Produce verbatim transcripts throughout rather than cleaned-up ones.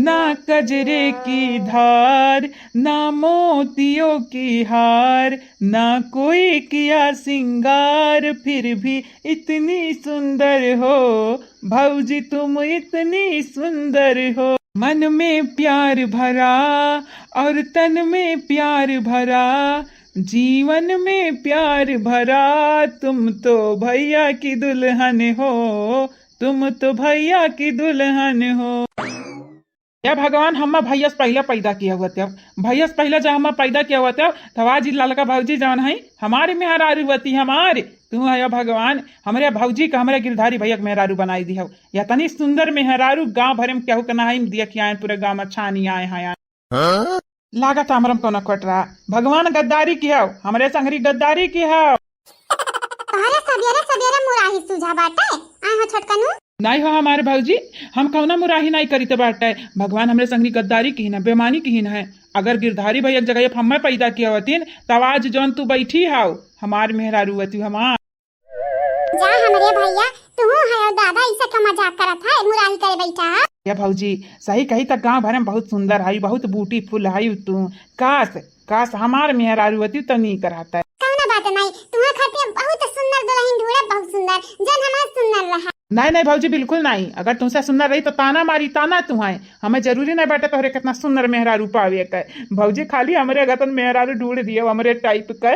ना कजरे की धार, ना मोतियों की हार, ना कोई किया सिंगार, फिर भी इतनी सुंदर हो, भौजी तुम इतनी सुंदर हो। मन में प्यार भरा और तन में प्यार भरा, जीवन में प्यार भरा, तुम तो भैया की दुल्हन हो, तुम तो भैया की दुल्हन हो। या भगवान, हम्मा भैया से पहले पैदा किया हुआ तब, भैया से पहले जब हम्मा पैदा किया हुआ तब, तब आज ई ललका भौजी जौन है, हमारे मेहरारू हुआ थी हमारे। तू है या भगवान, हमरे भौजी का हमरे गिरधारी भैया के मेहरारू बनाई दी हो। या तनी सुंदर मेहरारू गांव भरे में केहू के ना है, दिया कि आए पूरे गांव में छानी आए हैं। लागत हमरम कौनो कट रहा। भगवान गद्दारी की हव, हमरे संगरी गद्दारी की हव। तोहरे सबेरे सबेरे मुराही सूझा बाटे, आए हो छोटकनू। नाई हो हमारे भौजी, हम कौना मुराही नाई करीत बाटे। भगवान हमरे संगरी गद्दारी की न, बेमानी की न है। अगर गिरधारी भैया के जगह हम्मे पैदा किया होतीन, तब आज जौन तू बैठी हाउ, हमार मेहरारू होती हमार। जा हमरे भैया, तू है और दादा, ई सब का मजाक करत है, मुराही करे बैठा है। या भौजी, सही कही त गांव भरे में बहुत सुंदर है, बहुत ब्यूटीफुल है तू। काश, काश हमार मेहरारू होती तो नीक रहता है। कौनो बात नहीं, तुम्हारे खातिर बहुत सुंदर दुल्हन ढूंढब, बहुत सुंदर, जौन हमार सुंदर रहा। नहीं, नहीं भौजी, बिल्कुल नहीं। अगर तुमसे सुंदर रही तो ताना मारी, ताना तुम्हें। हमें जरूरी नहीं बाटे तोहरे कितना सुंदर मेहरारू पावे के। भौजी खाली हमरे गतन मेहरारू ढूंढ दियो, हमरे टाइप के।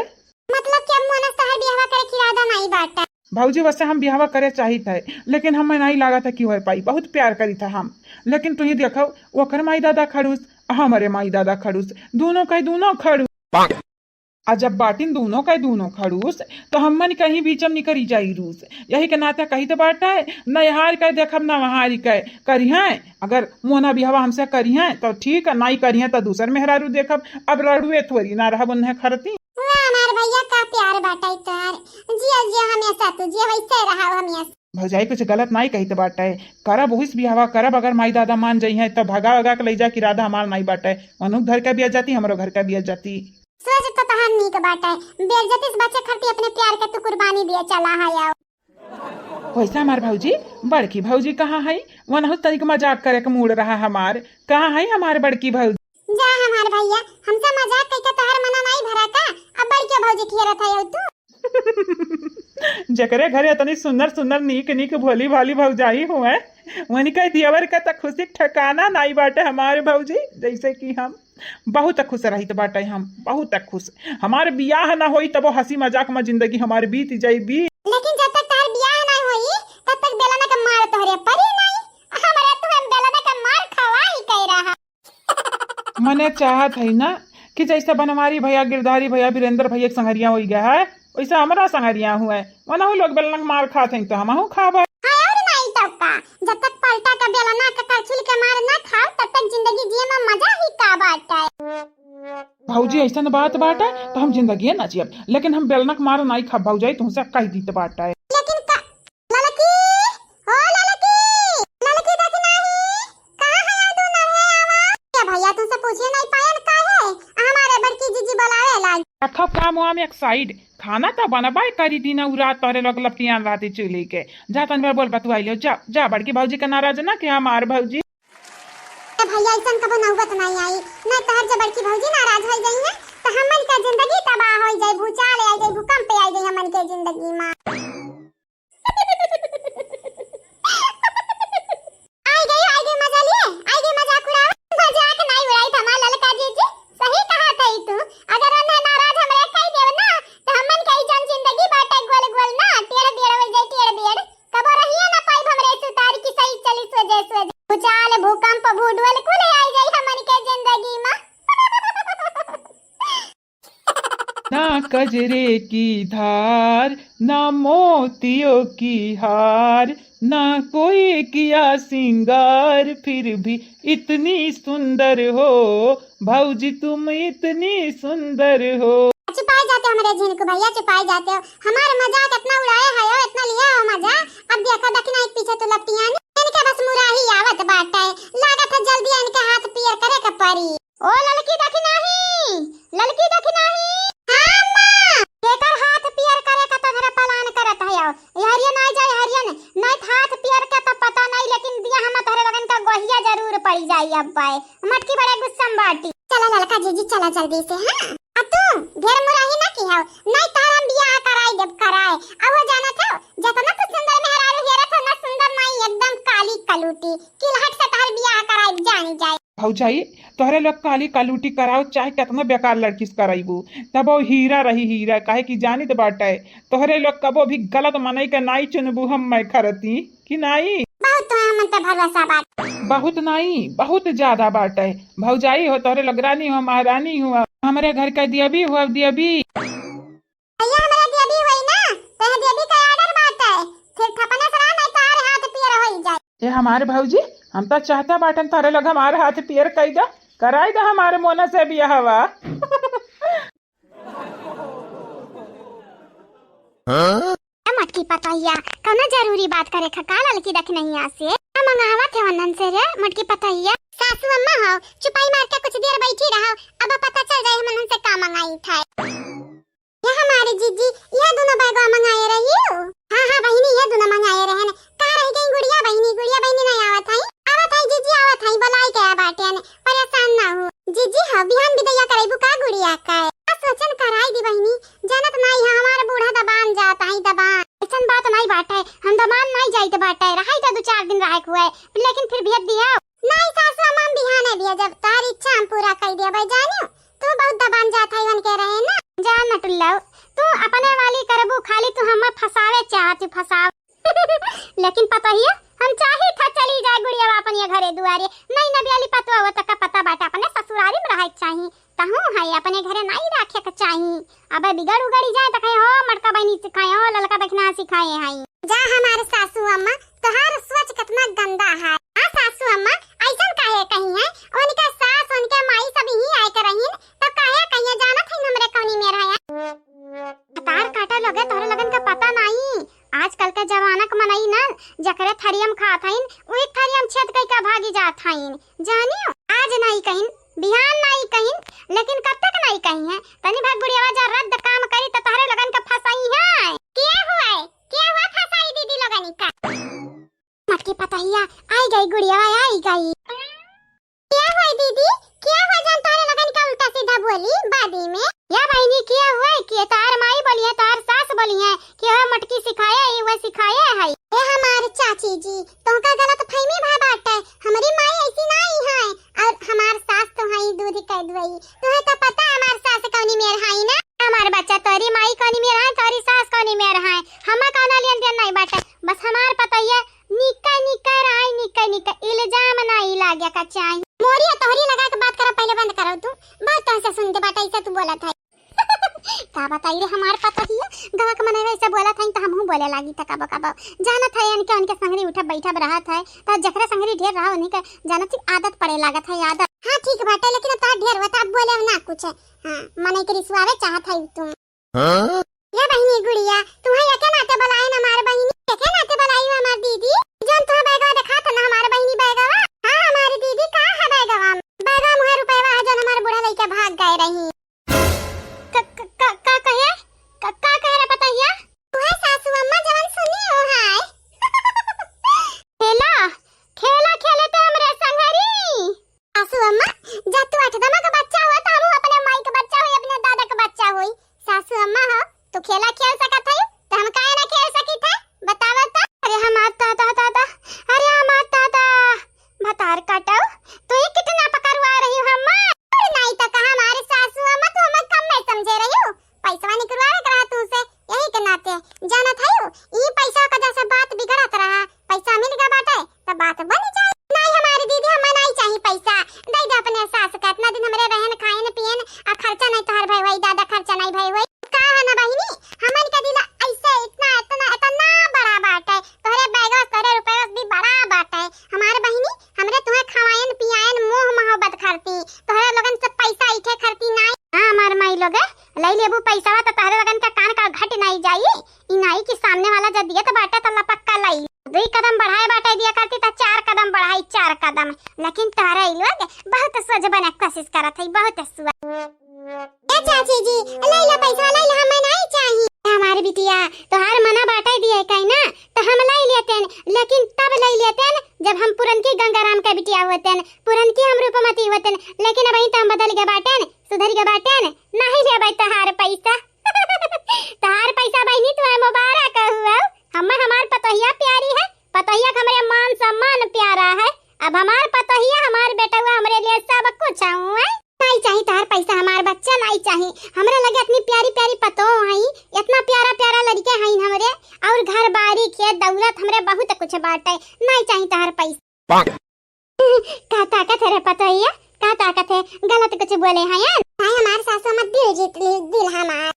मतलब कि अब मोना से तोहर बियाहवा करे के इरादा नाई बाटे? भौजी, वैसे हम बियाहवा करे चाहित है, लेकिन हमें नाई लागत है कि होए पाई। बहुत प्यार करीत है हम, लेकिन तू ही देखो, ओकर माई दादा खड़ूस, हमरे माई दादा खड़ूस, दोनों का दोनों खड़ूस। आ जब बाटिन दोनों का दोनों खड़ूस, तो हमन कहीं बीच में निकरी जाई रूस। यही के नाते कही तो बाटे, न यहाँ के देखब, न वहाँ के करिहें। अगर मोना बियाहवा हमसे करिहें तो ठीक है, नाई करिहें तो दूसर मेहरारू देखब। अब रड़ुए थोड़ी ना रहब उन्हें खरती। वाह, हमार भैया का प्यार बाटे तोहार। जिया, जिया, हमेशा तू जिया, वैसे रहा हमेशा। भौजाई कुछ गलत नाई कहित बाटे, करब उहिस बियाहवा करब, अगर माई दादा मान जइहें तो भगा भगा के लई जा के इरादा हमार नाई बाटे। उन्हू घर का बिया जाती, हमरो घर का बिया जाती। सोच तो तोहार नीक बाटे, बेइज्जती से बचे खातिर अपने प्यार के तू कुर्बानी दिए चला है आओ। वैसे हमार भौजी, बड़की भौजी कहाँ है? वनहु तनिक मजाक करे के मूड रहा हमार। कहाँ है हमार बड़की भौजी? जा हमार भैया, हमसे मजाक कइके तोहार मना नाई भरा का? अब बड़की भौजी खियरत है तू। जेकरे घरे इतनी सुंदर सुंदर नीक नीक भोली भाली भौजाई हुए, वनिका दियवर का त खुशी के ठिकाना नाई बाटे हमारे भौजी। जैसे कि हम बहुत खुश रहित बाटे, हम बहुत खुश। हमार बियाह ना होई तबो हंसी मजाक में जिंदगी हमार बीत जाई, बीत। लेकिन जब तक तार बियाह ना होई तब तक बेलना का मार तोहरे परी नाई। हमरे तुहे बेलना का मार खवा ही कह रहा। मने चाहत है ना कि जैसे बनवारी भैया, गिरधारी भैया, वीरेंद्र भैया के संगरिया होई गया है, वैसे हमरा संगरिया हुए। वनहु लोग बेलना के मार खात हैं तो हमहू खाब। हाँ और नहीं तो का, जब तक पलटा के बेलना के करछुल के मार ना खाओ तब तक जिंदगी जिए में मजा ही का बाटे। भौजी ऐसन बात बाटे तो हम जिंदगी ना जियब, लेकिन हम बेलना के मार नहीं खाब भौजाई, तुमसे कह दीत बाटे। लेकिन का, ललकी, हो ललकी, ललकी देखी नाही, कहाँ है तू नहे आवा? ए भैया, तुमसे पूछे नहीं पायन काहे? हमारे बड़की जीजी बुलावे लाग। रखो काम वाम एक साइड, खाना तो बनबे करी दिन उ रात तोरे लोग लपटियान रहती चूल्ही के। जा तन भर बोल बतुआई लो, जा, जा बड़की भौजी के नाराज ना कि हमार भौजी। ए भैया, ऐसन कबो नौबत नहीं आई, नहीं तोहर जब बड़की भौजी नाराज हो गई है तो हमन के जिंदगी तबाह हो जाए, भूचाल आ जाए, भूकंप आ जाए हमन के जिंदगी में। आई गई, आई गई मजा लिए, आई गई मजाक उड़ावे। मजाक नहीं उड़ाई था हमार ललका जीजी, सही कहा था तू। अगर उन्हें नाराज हमरे कही देव ना, तो हमन के ई जन जिंदगी बाटे गोल गोल ना, टेढ़ बेड़ हो जाए, टेढ़ बेड़। कबो रहिए ना पाई हमरे सुतार की सही चली सोजे सोजे। भूचाल, भूकंप, भूडोल कुल आई जाई हमन के जिंदगी में। ना कजरे की धार, ना मोतियों की हार, ना कोई किया सिंगार, फिर भी इतनी सुंदर हो, भौजी तुम इतनी सुंदर हो। चुपाई जाते हो मेरे झिनकू भैया, चुपाई जाते हो। हमारे मजाक इतना उड़ाए है, इतना लिया हो मजा। अब देखो दखिना एक पीछे तू लपटियानी। इनके बस मुराही आवत बाटे। लागत है जल्दी इनके हाथ पियर करे के परी। ओ ललकी दखिनाही, ललकी दखिनाही। हाँ, अम्मा। केकर हाथ पियर करे का तोहरे पलान करत है? आओ, हरियन आ जाए, हरियन। नहीं तो हाथ पियर का तो पता नहीं, लेकिन बियाह में तोहरे लोगन का गोहिया जरूर। पड़ी जाई अब बाय। मटकी बड़े गुस्सा में बाटी। चला ललका जीजी, चला जल्दी से, हाँ? आ तू ढेर मुराही ना की हौ, नहीं तो हम बियाह कराई देब, कराए। अब वो जानत हौ, जतना तू सुंदर मेहरारू हेरत हौ ना, सुंदर नाई, एकदम काली कलूटी। किलहट से तोहर बियाह कराई, जानी जाए। भौजाई, तोहरे लोग काली कलूटी कराओ, चाहे केतना बेकार लड़की से कराइबू, तब वो हीरा रही हीरा, काहे कि जानित बाटे, तोहरे लोग कबो भी गलत मनई के नाई चुनबू, हम मैं खरती कि नाई। बहुत तो हमन पे भरोसा बाटे। बहुत नाई, बहुत ज्यादा बाटे। भौजाई हो, तोहरे लोग रानी हो, महारानी हो, हमरे घर के देवी हो, देवी। भैया, हमरा देवी होई ना, तो यहाँ देवी का order बाटे। फिर थपने से रहा, नहीं तो हमारे हाथ पियर होई जाए। ए हमार भौजी, हम तो चाहता बाटन तारे लोग हमार हाथ पियर कई दा, कराई दा हमारे मोना से बियाहवा। ए मटकी पतहिया, कौनो जरूरी बात करे खा का ललकी दखिनहिया से? हम मंगावत है वंदन से रे मटकी पतहिया। सासू अम्मा हो, चुपाई मार के कुछ देर बैठी रहो, अब पता चल जाए हम उनसे का मंगाई था। ये हमारे जीजी, ये दोनों बैगवा मंगाए रही हो? हाँ, हाँ बहिनी, ये दोनों मंगाए रहन। कहाँ रह गई गुड़िया बहिनी? गुड़िया बहिनी नहीं आवत हई? आवत हई जीजी, आवत हई, बोलाई के आ बाटेन, परेशान ना हो। जीजी हो, बिहान बिदैया करैबू का गुड़िया का? आ सोचन कराई दी बहिनी, जानत नाई है हमार बूढ़ा दबान जात हई, दबान। ऐसन बात नाई बाटे, हम दबान नाई जाइत बाटे, रहाई तो दो चार दिन रहे हुए, लेकिन फिर भेज दिया। नाई सासू अम्मा, हम बिहाने भेजब, तोहर इच्छा हम पूरा कई देबै, जानियो। तू बहुत दबान जात है उनके रहे ना। जा नटुल्लव, तू अपने वाली करबू, खाली तू हमें फंसावे चाहत, तू फंसाव। लेकिन पतोहिया, हम चाही था चली जाए गुड़िया अपन ये घरे दुआरे। नहीं नबियाली पतवा वो तक पता बाटे, अपने ससुरारी में रहे चाही। तहूँ है अपने घरे नहीं रखे के चाही। अब बिगड़ उगड़ी जाए तो कहे हो मटका बहनी सिखाए हो, ललका दखिना सिखाए हैं। जा हमारे सासू अम्मा, तोहार सोच कितना गंदा है। हाँ सासू अम्मा, ऐसन काहे कही है? उनके सास, उनके माई सब यहीं आए के रहीन, तो काहे कहिए जानत है हमरे कौनी मेर है? तार काटा लगे तोहरे लगन का पता नहीं। आजकल के जमाना के मनई ना, जकरे थरियम खात हइन, उही थरियम छेद कई का भागी जात हइन। जानियो, आज नहीं कहिन, बिहान नहीं कहिन, लेकिन कब तक नहीं कही है? तनी भर गुड़ियावा जा रद्द काम करी तो तोहरे लगन का फंसाई है। के हुए? के हुआ फंसाई दीदी लोगनी का? मटकी पतहिया, आई गई गुड़िया, आई गई। क्या हुआ दीदी? क्या हुआ जान तोहरे लगन का उल्टा सीधा बोली बादी में? या बहिनी, क्या हुआ कि तोहार माई बोली है, तोहार सास बोली है कि हो मटकी सिखाए है, वह सिखाए है। ए हमार चाची जी, तोहका गलत फहमी भा बाटे। हमरी माई ऐसी नाई है, और हमार सास तो है दूध के दुआई। तुहे तो पता है हमार सास कौनी मेर है ना? हमार बच्चा, तोरी माई कौनी मेर है, तोरी सास कौनी मेर है, हमें कौनो लेन देन नहीं बाटे। बस हमार पतोहिया निक्का निक्का रहाई, निक्का निक्का, इल्जाम नाई लागे का चाही। मोरी तोहरी लगा के बात करा, पहले बंद करो तू। बहुत तोहसे सुनते बाटे, ऐसे तू बोलत है। का बताई रे हमार पतोहिया, गवा के मनई ऐसे बोलत है तो हमहू बोले लागी त कबो कबो। जानत है इनके उनके संगरी उठब बैठब रहत है, तो जकरे संगरी ढेर रहा उन्हीं के जानत ही आदत पड़े लागत है, आदत। हाँ ठीक बाटे, लेकिन अब तोहार ढेर होता, अब बोले ना कुछ। हाँ, मनई के रिसवावे चाहत है तुम। हाँ? या बहिनी गुड़िया, तुम्हें एके नाते बुलाए ना हमार बहिनी, एके नाते बुलाई हमार दीदी। जौन तुम्हें बैगवा देखा था ना हमार बहिनी बैगवा। हाँ, हमार दीदी का है बैगवा में? बैगवा मुहे रुपयवा है जौन हमार बूढ़ा लइके भाग गए रही। क-, क-, क-, का कहे? क-, का कहे रे पतहिया? तुहे सासू अम्मा जवन सुनी हो हाय। खेला, खेला खेले तो हमरे संगरी। सासू अम्मा, जब तू अठदमा का बच्चा हुआ, तो हमहू अपने माई का बच्चा हुई, अपने दादा का बच्चा हुई। सासू अम्मा हो, तू खेला खेल सकत है, तो हम काहे ना खेल सकी थे? बतावा तो। अरे हमार दादा, दादा, अरे हमार दादा, भतार काटो, तू ही कितना पकड़वा रही हो हमार। अरे नहीं तो कहा हमारे सासू अम्मा, तू हमें कम में समझे रही हो। पैसवा निकलवावे के रहा तू से, यही के नाते। जानत है, ई पैसा का जैसे बात बिगड़त रहा, पैसा मिल गया बाटे, तो बात बन जाए। नहीं हमारी दीदी, हमें नहीं चाहिए पैसा, दे दे अपने सास का। इतना दिन हमरे रहन, खाएन, पियन, आ खर्चा नहीं तोहर भय हुई, दादा खर्चा नहीं भय हुई। का है ना बहिनी, हमन के दिल ऐसे इतना, इतना, इतना बड़ा बाटे, तोहरे बैगवा, तोहरे रुपया भी बड़ा बाटे। हमार बहिनी, हमरे तुहे खवायन, पियायन, मोह मोहब्बत करती, तोहरे लोगन से पैसा इठे करती नहीं। हाँ, हमार माई लोगे, लई लेबू पैसा तो तोहरे लोगन का कान का घट नहीं जाई। ई नाई कि सामने वाला जब दिए तो बाटे तो लपक्का लाई। दुई कदम बढ़ाए बाटे दिया करती तो चार कदम बढ़ाई, चार कदम। लेकिन तोहरे ई लोग बहुत सोझ बने कोशिश करत है, बहुत सोझ। ए चाची जी, ले लो पैसा, ले लो, हमें नहीं चाहिए। हमार बिटिया, तोहार मना बाटे दिए कहीं ना, तो हम लई लेतेन, लेकिन तब लई लेतेन जब हम पुरनकी गंगाराम का बिटिया होतेन, पुरनकी हम रूपमती होतेन, लेकिन अबहीं तो हम बदल गए बाटेन, सुधर गए बाटेन, नहीं लेबै तोहार पैसा। तोहार पैसा बहिनी तुम्हें मुबारक हुआ, हम हमार पतोहिया प्यारी है, पतोहिया के हमरे मान सम्मान प्यारा है। अब हमार पतोहिया, हमार बेटवा हमरे लिए सब कुछ हउए। नाई चाही तोहार पैसा हमार बच्चा, नाई चाही। हमरे लगे इतनी प्यारी प्यारी पतोह हई, इतना प्यारा प्यारा लड़के हई हमरे, और घर बारी खेत दौलत हमरे बहुत कुछ बाटे। नाई चाही तोहार पैसा। का ताकत है रे पतोहिया, का ताकत है? गलत कुछ बोले हैं यार। भाई हमार सासू मत दिल जीत ली, दिल हमार।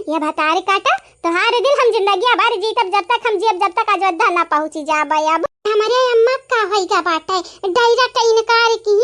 ये भतारी काटा, तोहार दिल हम जिंदगी भर जीतब, जब तक हम जियब, जब तक अयोध्या ना पहुँची जाबे। अब हमरे अम्मा का होई का बाटे, direct इनकार की,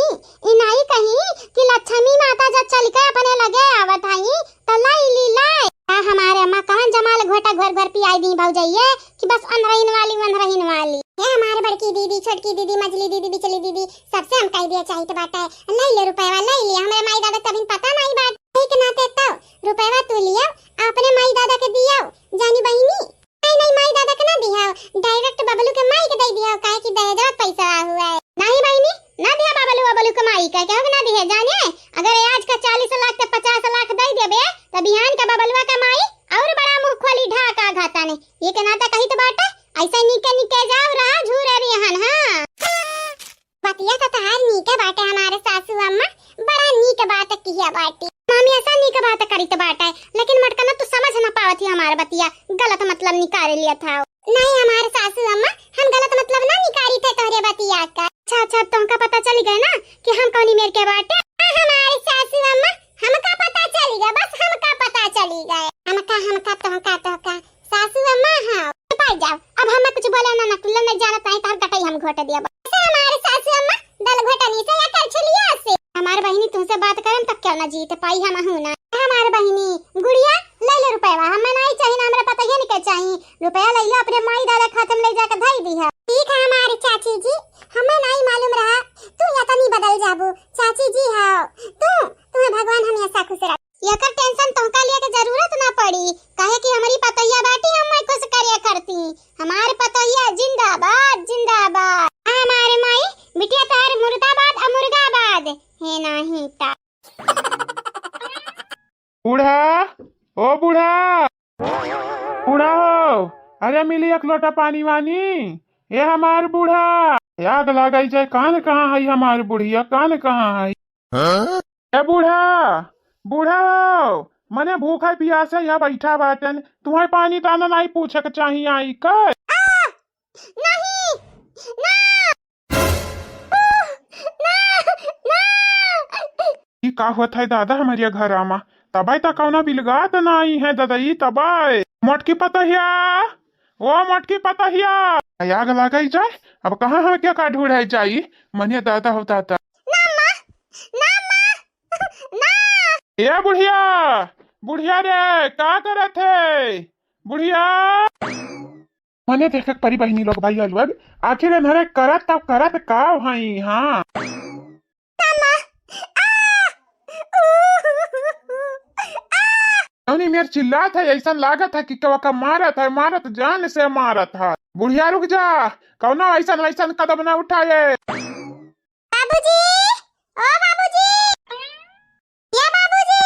इनाई कही कि लक्ष्मी माता जब चल के अपने लगे आवत हई, त लाई ली लाई। आ हमारे अम्मा कहन जमाल घोटा घोर घोर पियाई दी भौजइये कि बस अनरहिन वाली, अनरहिन वाली। हे हमारे बड़की दीदी, छोटकी दीदी, मझली दीदी, बिचली दीदी, सबसे हम कह दिया चाहित बाटे, लाई ले रुपयवा, लाई ले। हमरे माई दादा तभिन पता नहीं बाटे। एक नाते तो रुपयवा तू लियो, अपने माई दादा के दियो, जानी बहिनी। नहीं, नहीं, माई दादा के ना दिहाओ, direct बबलू के माई के दे दिहाओ, काहे कि दहेजवा पैसा हुआ है। नहीं बहिनी, ना दिहा बबलू, बबलू के माई का, केहू के ना दिहे, जाने? अगर आज का चालीस लाख के पचास लाख दे देबे, तो बिहान के बबलुआ के माई और बड़ा मुंह खोली ढाका घाता ने। ये के नाता कही तो बाटे, ऐसे निके निके जाओ रहा झूरे बिहान, हाँ। बतिया तो तहार नीके बाटे हमारे सासू अम्मा, बड़ा नीक बात किया बाटी। मामी ऐसा नीक बात करी तो बाटे, लेकिन मटकना तू समझ ना पावत ही हमारे बतिया, गलत मतलब निकाल लिया था। नहीं हमारे सासू अम्मा, हम गलत मतलब ना निकाली थे तोहरे बतिया का। अच्छा, अच्छा, अब तुमका पता चल गए ना कि हम कौनी मेर के बाटे। हाँ, हमारे सासू अम्मा, हमका पता चल गया, बस हमका पता चल गया। हमका, हमका, तुमका, तोहका। सासू अम्मा, हाँ, पाई जाओ। अब हम कुछ बोले ना, ना कुल्ला नहीं जानत, नहीं तोहर कटाई हम घोट दिया। ऐसे हमारे सासू अम्मा दल घोटनी से या करछुलिया से। हमार बहिनी तुमसे बात करम तब क्यों ना जीत पाई हम हूँ ना। हमार बहिनी गुड़िया, ले ले रुपया, हमें नहीं चाहिए ना, हमरा पता ही नहीं के चाहिए। रुपया ले लो, अपने माई दादा खाते में ले जाके धई दी है। ठीक है हमारे चाची जी, हमें नहीं मालूम रहा, तू या तनी बदल जाबू। चाची जी हाँ, तू, तुम्हें भगवान हमेशा खुश रख। एकर tension तोहका लिए के जरूरत ना पड़ी, काहे कि हमरी पतोहिया बाटी, हम खुश करे करती। हमार पतोहिया जिंदाबाद, जिंदाबाद। हमारे माई, बिटिया तोहर मुर्दाबाद, अमुर्गाबाद। हे नाही ता। बूढ़ा, ओ बूढ़ा, बूढ़ा हो, अरे मिली एक लोटा पानी वानी। ए हमार बूढ़ा, आग लागई जाए, कान कहाँ है हमार बुढ़िया, कान कहाँ है? हाँ? ए बूढ़ा, बूढ़ा हो, मने भूख है पियास है, यहाँ बैठा बाटन, तुम्हें पानी दाना नहीं पूछे के चाहिए आई का? आ! नहीं, ना! ना, ना। ई का होत है दादा हमरिया घरा मा? तबाई त कौनो बिलगात नाई है दादा, ई तबाई। मोटकी पतहिया, ओ मोटकी पतहिया। आग लागई जाए, अब कहाँ हम क्या का ढूंढाई जाई? मने दादा हो दादा। ना माँ, ना माँ, ना। ए बुढ़िया, बुढ़िया रे, का करत है? बुढ़िया। मने देखे के परी बहिनी लोग, भाई लोग, आखिर एन्हरे करत तब करत का हई, हाँ। अम्मा, आ, ऊ, आ। कौनी मेर चिल्लात है, ऐसन लागत है कि केहू का मारत है, मारत जान से मारत है। बुढ़िया रुक जा, कौनो ऐसन वैसन कदम ना उठाए। बाबूजी, ओ बाबूजी। ए बाबूजी,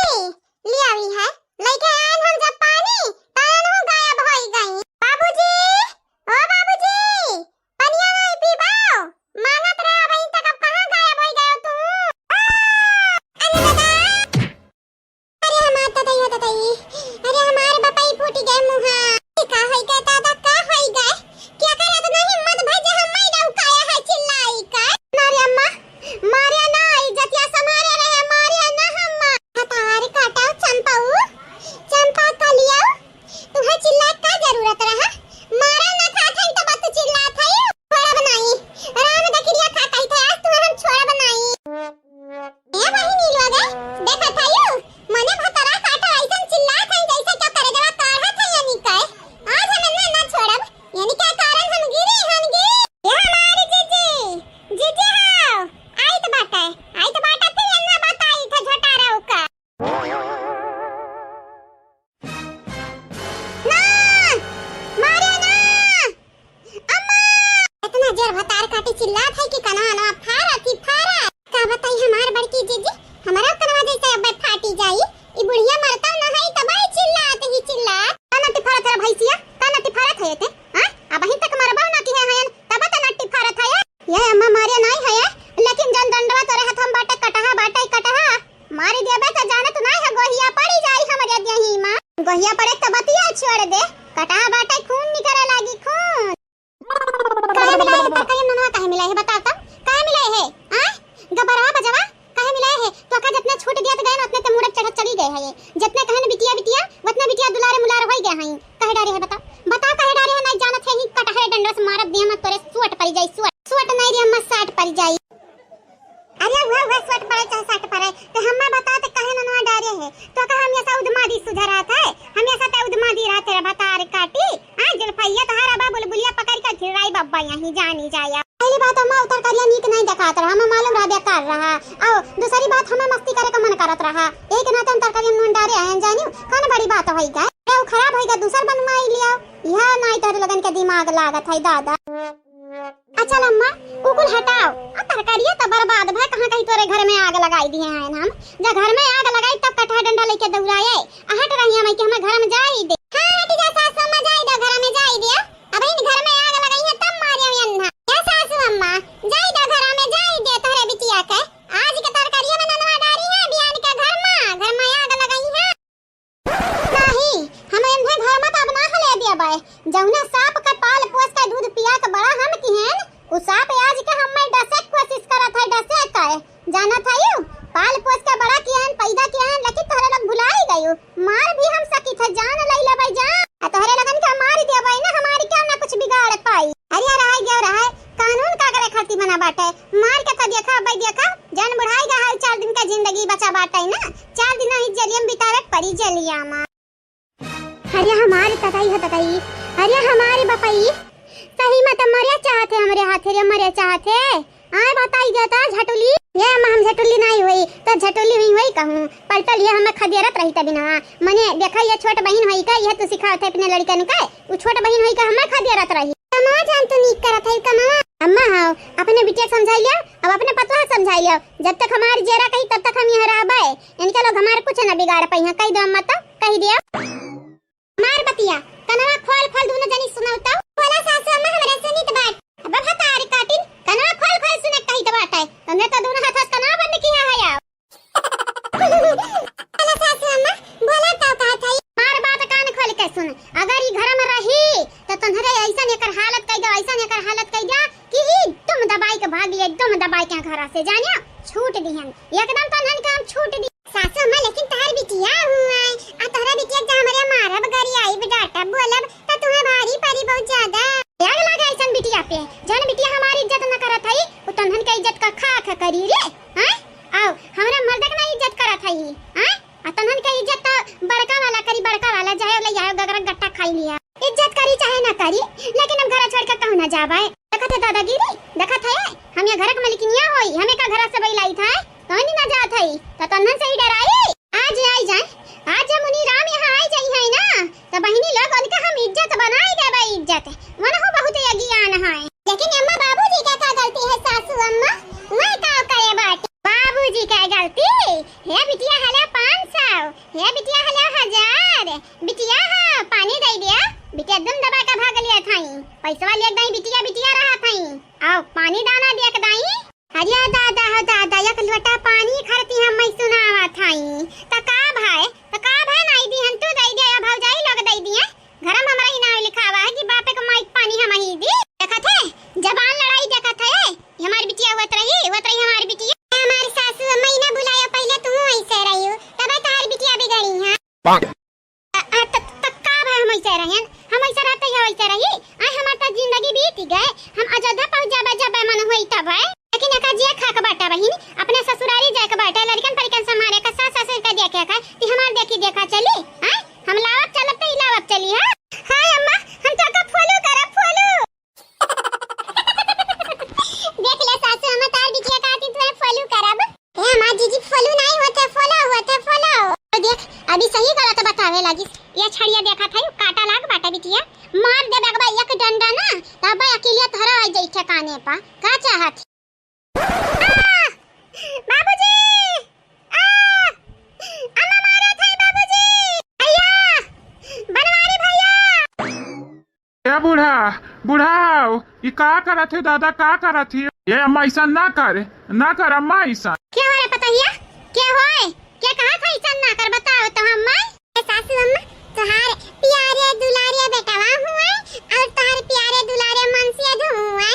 ले आवी है, लइके आएन हम जब पानी, त एनहु गायब होई गई। बाबूजी, ओ बाबूजी, पनिया नहीं पीबाओ? मांगत रहा अबहीं तक, अब कहाँ गायब होई गयो तू? आ! अरे दादा! अरे हमार ददई हो ददई, अरे हमार बपई फूट गए मुहा। ई का होई गए दादा, का होई गए? क्या करे इतना हिम्मत भई जे हम माई डौकाया है चिल्लाई का? ना रे अम्मा, मारे जाई। अरे उहे, उहे सोट परे चाहे साट परे, ते हम्मा बता ते काहे ननवा डारे है? तो का हम ऐसा उदमादी सुझा रहत है? हम ऐसा ते उदमादी रहत है भतार काटी? हाँ, जुल्फैया तोहार अबा बुलबुलिया पकड़ के घिराई बब्बा यहीं जानी जाया। पहली बात अम्मा उ तरकारिया नीक नहीं देखात रहा, हमें मालूम रहा बेकार रहा। और दूसरी बात हमें मस्ती करे का मन करत रहा, यही के नाते हम तरकारिया में नून डारे हैं, जानियो कौन बड़ी बात होई गए। उ खराब होई गए, दूसर बनवाई लिया। यह नाई तोहरे लोगन के दिमाग लागत है दादा। अच्छा अम्मा, उ कुल हटाओ। आ तरकारिया त बर्बाद भय, कहाँ कहीं तोरे घर में आग लगाई दिए हैं हम। जब घर में आग लगाई तब कटहा डंडा लेके दौड़ाए। आ हट रही हम कि हमें घर में जाई दे। हाँ, हट जा सासू अम्मा, जाई दे, घर में जाई दे। अब इन घर में आग लगाई है तब मारे हम अन्ना। ए सासू अम्मा, जाई दे, घर में जाई दे तोहरे बिटिया के। आज के तरकारिया में ननवा डारी है, बियान के घर में, घर में आग लगाई है। नहीं, हम एन्हे घर में त अब ना हले देबै। जौना साँप के पाल पोस के दूध पिया के बड़ा हम किहेन, उ साँप आज के हम्मे डसे के कोशिश करत है, डसे के। जानत हयू, पाल पोस के बड़ा किहेन, पैदा किहेन, लेकिन तोहरे लोग भुलाई गयू। मार भी हम सकित है, जान लई लेबै जान। आ तोहरे लोगन के मार देबै ना, हमारी केहू ना कुछ बिगाड़ पाई। अरे रहे गयो रहे, कानून का करे खातिर बना बाटे? मार के तो देखा, अबै देखा, जन बुढ़ाई गा है, चार दिन का जिंदगी बचा बाटे ना, चार दिन ही जेलियम बितावे पड़ी जेलिया मा। अरे हमारे ततई है ततई, अरे हमारे बपई, सही में तो मरे चाहते हमरे हाथे रे, मरे चाहते। आए बताई जाता झटुली, ये अम्मा हम झटुली नहीं हुई, तो झटुली हुई हुई कहूँ, पलटल ये हमें खदेरत रही तभी ना। मने देखा ये छोट बहिन हुई का, ये तू सिखावत है अपने लड़कन का, उ छोट बहिन हुई का हमें खदेरत रही। कमवा जान तू नीक करत है कमवा। अम्मा हाँ, अपने बिटिया समझाई लिया, अब अपने पतोह समझाई लिया। जब तक हमार जेरा कही तब तक हम यहाँ रहबे। इनके लोग हमार कुछ न बिगाड़ पाई हैं। कही दो अम्मा तो, कही दिया। हमार बतिया, कनवा खोल खोल दोनों जनी सुनाओ तो। बोला सासू अम्मा हमरे सुनित बाट। अब भतार काटिन, कनवा खोल खोल सुने कही तो बाटे। तुमने तो दोनों हाथ से कनवा बंद किया है यार। बोला सासू अम्मा, बोला तो कहा था। हमार बात कान खोल के सुन। अगर ई घर में रही, तो तन्हरे ऐसन एकर हालत कई दो, ऐसन एकर हालत कई दो कि ई एकदम दबाई के भागी, एकदम दबाई के घर से जानियो, छूट दिहन। एकदम तन्हन के हम छूट दी। सासू अम्मा, लेकिन तोहर बिटिया हुआ है, आ तोहरा बिटिया के हमरे मारब, गरियाइब, डांटब, बोलब, त तुम्हें भारी पड़ी बहुत ज्यादा। आग लगा ऐसन बिटिया पे, जौन बिटिया हमारी इज्जत न करत हई, उ तन्हन के इज्जत का खाक करी रे, हैं? आओ, हमरा मर्द के ना इज्जत करत हई, हैं? आ तन्हन के इज्जत त बड़का वाला करी, बड़का वाला, चाहे ले आओ गगरा गट्टा खाई लिया। इज्जत करी चाहे ना करी, लेकिन हम घर छोड़ के कहूँ ना जाबे। देखत है दादागिरी, देखत है, हम ये घर के मलिकिनिया होई, हमें का घर से बैलाई था, कहीं ना जात है, तो तन्हन से ही डराई। आज आई जाए, आज जब मुनि राम यहाँ आई जाई है ना, तो बहिनी लोग उनका हम इज्जत बनाई देबे, इज्जत। मन हो बहुत ये ज्ञान है। लेकिन अम्मा बाबूजी का का गलती है सासू अम्मा, मैं का करे बाटी? बाबूजी का गलती? हे बिटिया हले पाँच सौ, हे बिटिया हले हजार, बिटिया हाँ, पानी दे दिया। बिटिया एकदम दबा के भाग लिया थाई। पैसवा ले दाई बिटिया, बिटिया रहा थाई। आओ, पानी दाना दिया के दाई। अरे दादा हो दादा, एक लोटा पानी खरती हम मैं सुनावा थाई। त का भाई, त का भाई नाई दी हम तू दे दिया या भौजाई लोग दे दिए। घर में हमारा ही नाम लिखावा है कि बापे को माई पानी हम ही दी। देखत है, जबान लड़ाई देखत है। ये हमारी बिटिया हुआ रही, हुआ रही हमारी बिटिया। हमारी सासू अम्मा ही ना बुलायो, पहले तू ऐसे रही हो, तब तुम्हारी बिटिया बिगड़ी है। आ, आ, त, त का भा हम ऐसे रहन? हम ऐसे रहते या वैसे रही? आय, हमार त जिंदगी बीत गए। हम अयोध्या पहुँच जाबे, जाबे मन होई तब है। लेकिन एका जिए खाक बाटा बहिन, अपने ससुरारी जाए के बाटे, लड़कन परिकन संभारे का, सास ससुर का देखे का, ती हमार देखी देखा चली? आय, हम लावत चलब त ई लावत चली, हाँ? हाय अम्मा, हम तो का follow करब, follow। देख ले सासू, हम तार बिटिया खातिर तोहे follow करब। ए हमार जीजी, follow नहीं होते, follow होते, follow। तो देख, अभी सही गलत बतावे लागी। ये छड़िया देखा था, काटा लाग बाटा बिटिया। मार दे बगबा एक डंडा ना, तब अकेलिया तोहरा आ जाई ठिकाने पा। का चाहत? आ! बाबूजी! आ! अम्मा मारा था बाबूजी! भैया! बनवारी भैया! ए बूढ़ा, बूढ़ा, ई का करत है दादा, का करत है? ए अम्मा, ऐसा ना कर, ना कर अम्मा ऐसा। के हो रे पतहिया? के होए? के कहा था ऐसा ना कर, बताओ तो अम्मा। ए सासू अम्मा, तोहार प्यारे दुलारे बेटवा हुए और तोहार प्यारे दुलारे मनसेध हुए।